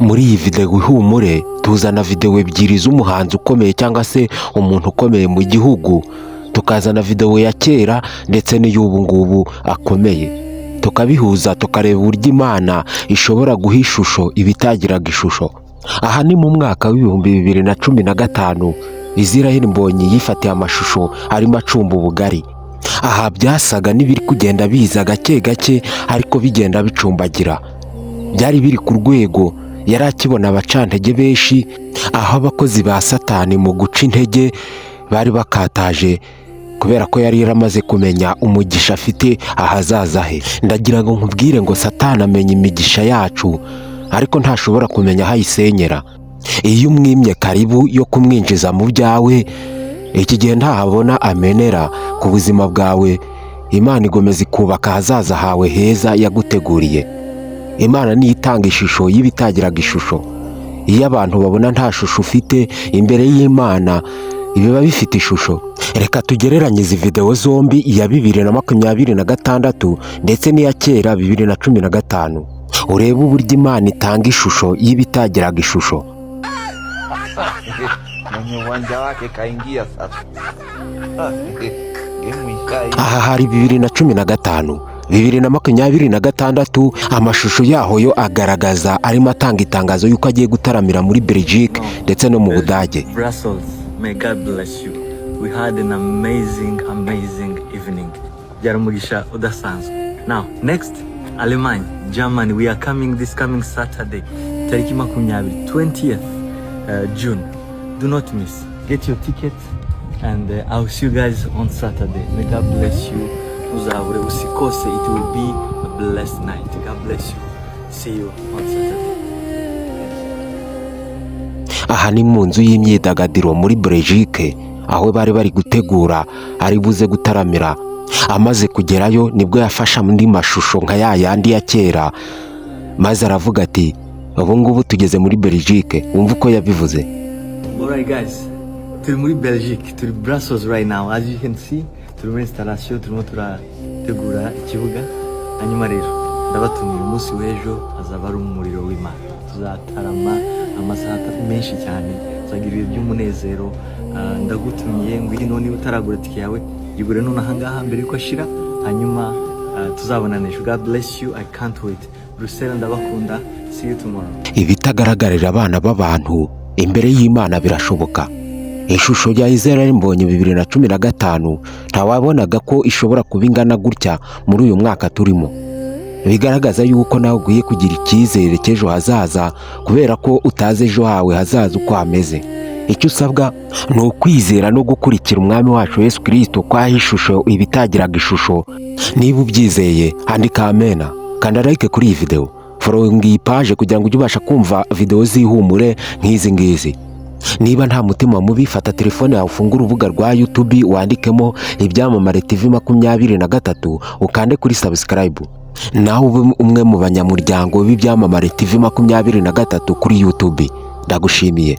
Muri iyi videwo ihumure, tuzana videwo ebyiri z'umuhanzi ukomeye cyangwa se umuntu ukomeye mu gihugu, tukazana videwo ya kera ndetse n'iy'ubu ngubu akomeye, tukabihuza, tukareba uburyo Imana ishobora guha ishusho ibitagiraga ishusho. Aha ni mu mwaka w'2015, Israel Mbonyi yifatiye amashusho arimo acumba ubugari. Aha byasaga n'ibiri kugenda biza gake gake, ariko bigenda bicumbagira. Byari biri ku rwego yari akibona abacantege benshi, aho abakozi ba Satani mu guca intege bari bakataje, kubera ko yari yaramaze kumenya umugisha afite ahazaza he. Ndagira ngo nkubwire ngo Satani amenya imigisha yacu, ariko ntashobora kumenya aho ayisenyera. Iyo umwimye karibu yo kumwinjiza mu byawe, iki gihe ntahabona amenera ku buzima bwawe. Imana igomeza ikubaka ahazaza hawe heza yaguteguriye. Imana niyo itanga ishusho y'ibitagiraga ishusho. Iyo abantu babona nta shusho ufite, imbere y'Imana biba bifite ishusho. Reka tugereranye izi videwo zombi, iya 2026 ndetse n'iya kera 2015, urebe uburyo Imana itanga ishusho y'ibitagiraga ishusho. Mwenye uwanja wake kaingia sasa. Game ishaisha. Aha hari 2015, 2026. Amashusho yaho yo agaragaza arimo atanga itangazo y'uko agiye gutaramira muri Belgique ndetse no mu Budage. Brussels, may God bless you. We had an amazing, amazing evening. Byari umugisha udasanzwe. Now, next, Allemagne, Germany. We are coming this coming Saturday, tariki 20, 20th June. Do not miss. Get your ticket and I'll see you guys on Saturday. May God bless you. Uzabure usikose. It will be a blessed night. God bless you. See you on Saturday. Aha ni mu nzu y'imyidagaduro muri Belgique, aho bari bari gutegura ari buze gutaramira. Amaze kugerayo nibwo yafashe andi mashusho nka ya yandi ya kera, maze aravuga ati: "Ubu ngubu tugeze muri Belgique." Wumva uko yabivuze. Alright guys, turi muri Belgique, turi Brussels right now. As you can see, turi muri installation, turimo turategura ikibuga. Hanyuma rero ndabatumiye, umunsi w'ejo azaba ari umuriro w'Imana. Tuzatarama amasaha menshi cyane, tuzagira ibihe by'umunezero. Ndagutumiye, ngwino. Niba utaragura tike yawe, yigure none ahangaha mbere yuko ashira. Hanyuma tuzabonana ejo. God bless you. I can't wait. Bruxelles, ndabakunda. See you tomorrow. Ibitagaragarira abana b'abantu, imbere y'Imana birashoboka. Ishusho ya Israel Mbonyi 2015 ntawabonaga ko ishobora kuba ingana gutya muri uyu mwaka turimo. Bigaragaza yuko nawe ukwiye kugira icyizere cy'ejo hazaza, kubera ko utazi ejo hawe hazaza uko hameze. Icyo usabwa ni ukwizera no gukurikira Umwami wacu Yesu Kirisito, ko aha ishusho ibitagiraga ishusho. Niba ubyizeye, andika amena, kanda like kuri iyi videwo, following iyi page kugira ngo ujye ubasha kumva videwo z'ihumure nk'izi ngizi. Niba nta mutima mubi, fata telefone yawe, ufungure urubuga rwa YouTube, wandikemo Ibyamamare TV 23, ukande kuri subscribe, nawe ube umwe mu banyamuryango b'Ibyamamare TV 23 kuri YouTube. Ndagushimiye.